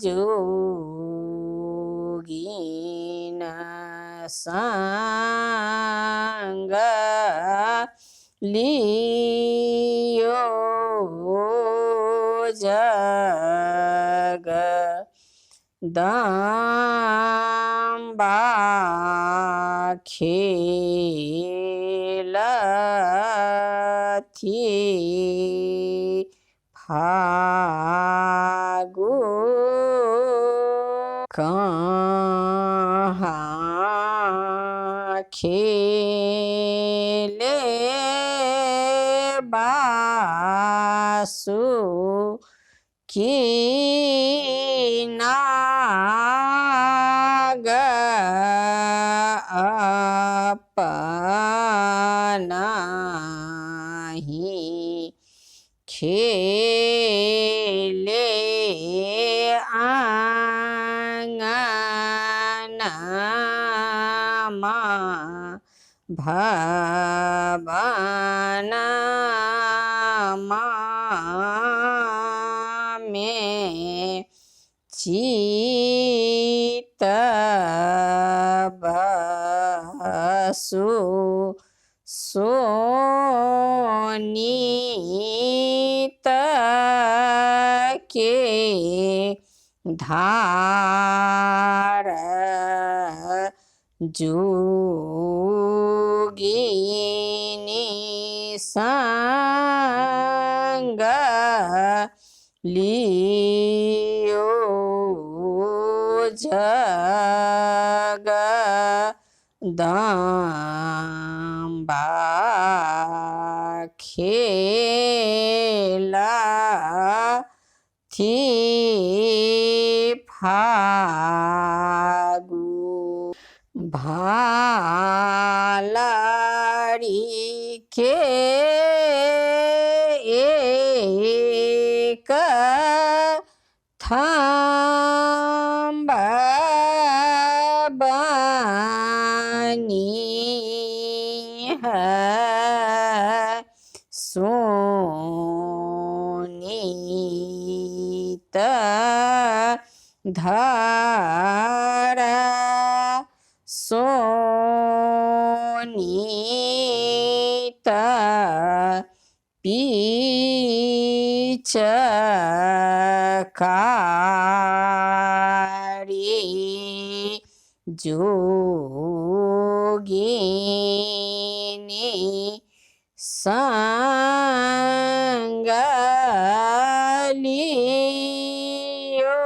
जोगिन संग लियो जग दम्बा खेलथि फागु। कहाँ खेले बासु की नाग अपनहि खेले आंगनमा भवनमा मे चित बसु सोनीत के धार जोगिनी संग लियो जग दम्बा खेलथि फागु। भालरी के एक थम्ब बनी है सोनीत धर सोनीत पिचकारी जोगिनी संग लियो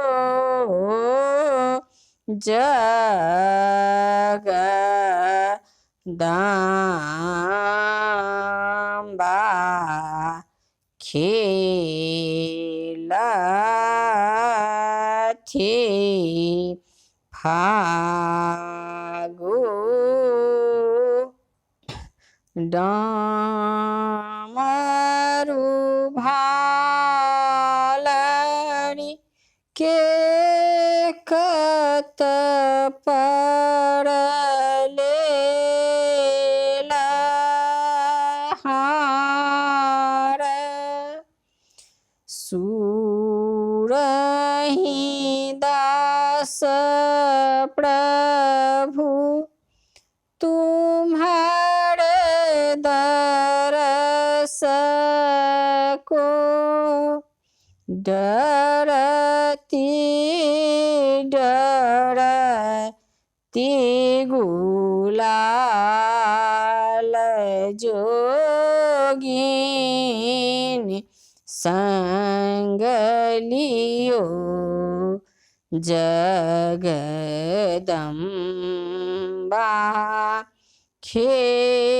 जग दम्बा खेलथि फागु। डमरू भालरी के कत पर हार सुरहि दास प्रभु तुम्हारे दरस को डरती डरती गुलाल जोगिन संग लियो जगदम्बा खेलथि